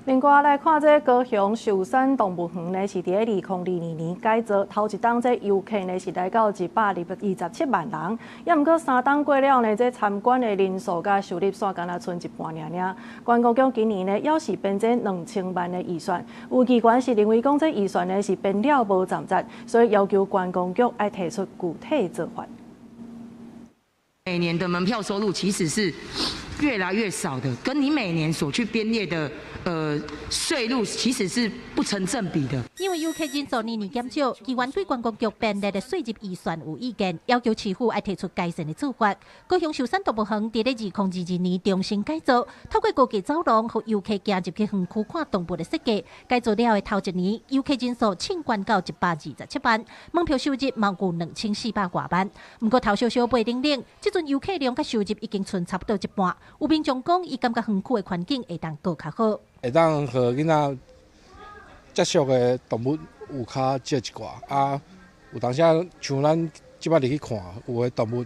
另外來看，這高雄壽山動物園呢，是佇咧2022年改造，頭一冬這遊客呢是來到127萬人，也毋過3冬過了呢，這參觀的人數佮收入煞敢若賰一半爾爾。觀光局今年呢，猶是編這2000萬的預算，有議員是認為講這預算呢是編了無站節，所以要求觀光局愛提出具體做法。每年的門票收入其實是越來越少的，跟你每年所去編列的稅入其實是不成正比的。因為遊客人數年年減少，議員對觀光局編列的稅入預算有意見，要求市府愛提出改善的做法。高雄壽山動物園佇咧2022年重新改造，透過高架走廊，予遊客行入去園區看動物的設計。改造了後的頭一年，遊客人數衝懸到127萬，門票收入嘛有2400外萬。毋過頭燒燒背冷冷，這陣遊客量佮收入已經賰差不多一半。有民眾講，伊感覺園區的環境會當閣較好。會當予囡仔接觸的動物有較少一寡啊，有當時像咱這擺入去看，有的動物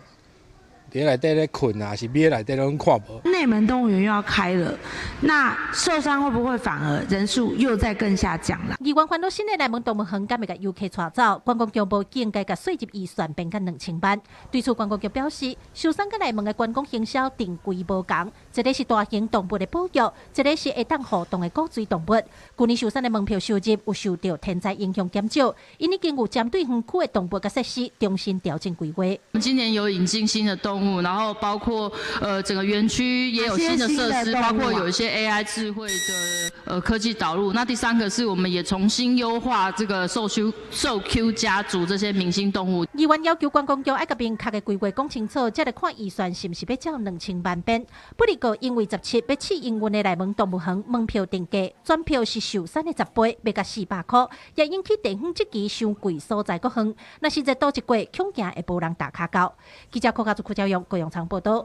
佇內底咧睏啊，是佇內底攏看無。內門動物園又要開了，那壽山會不會反而人數又再更下降了？議員煩惱新的內門動物園敢會共遊客帶走？觀光局無應該共稅入預算編到2000萬。對此，觀光局表示，壽山佮內門的觀光行銷定規無仝，一个是大型動物的保育，一个是會當互動的古錐動物。去年壽山的門票收入有受著天災影響減少，𪜶已經有針對園區的動物佮設施重新調整規劃。我們今年有引進新的動物，然後包括整個園區也有新的設施，包括有一些 AI 智慧的科技導入。那第三個是我們也重新優化這個獸 Q 家族這些明星動物。議員要求觀光局愛共明確的規劃講清楚，才來看預算是毋是欲照2000萬編。不過因為17欲試營運的內門動物園門票定價，全票是壽山的10倍，欲共400箍，也引起地方質疑傷貴所在閣遠。若是熱度一過，恐驚會無人踏跤到。記者柯家祖、柯教勇、高永昌報道。